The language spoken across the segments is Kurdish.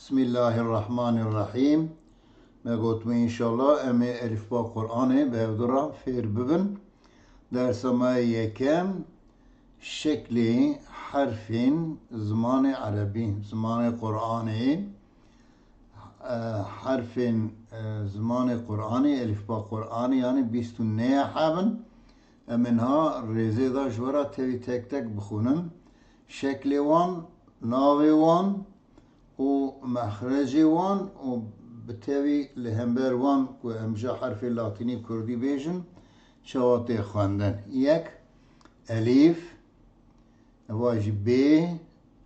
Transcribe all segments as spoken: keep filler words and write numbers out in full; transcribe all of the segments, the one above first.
Bismillahirrahmanirrahîm. Me gotibû înşallah em ê elîfba Qur'anê bi hevdu re fêr bibin. Dersa me yekem, şeklê herfên zimanê erebî, zimanê Qur'anê, e, herfên, e, zimanê Qur'anê, elîfba Qur'anê, yanî bîst û neh heb in. Em ê niha rêzê de ji we re tevî tek tek bixwînin. Şeklê wan, navê wan û mexrecê wan û bi tevî li hember wan ku em ji herfê latînî kurdî bêjin, çawa tê xwendin. Yek, elîf, eva jî bê,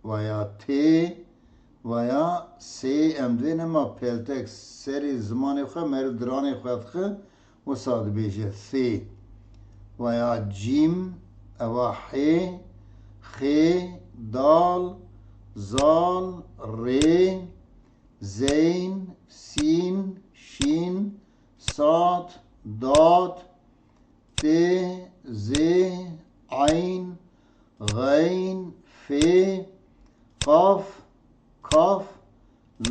veya tê, veya sê, em divê nema peltek serê zimanê xwe meriv diranê xwe dixe, wisa dibêje sê, veya cîm, eva hê, xê, dal, zal, rê, zeyn, sîn, şîn, sad, dad, tê, zê, eyn, xeyn, fê, qaf, kaf,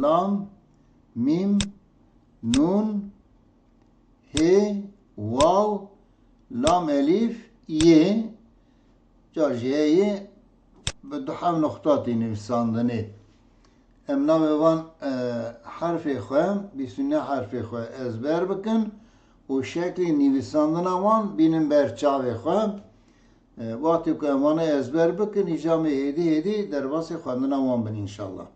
lam, mîm, nûn, hê, waw, lam elîf, yê, car jî heyê bi du heb nuqta tê nivîsandinê. Em navê van, e, herfê xwe, bîst û neh herfê xwe ezber bikin û şeklê nivîsandina wan bînin ber çavê xwe. E, wextê ku em wana ezber bikin, îca em ê hêdî hêdî derbasî xwendina wan bin înşallah.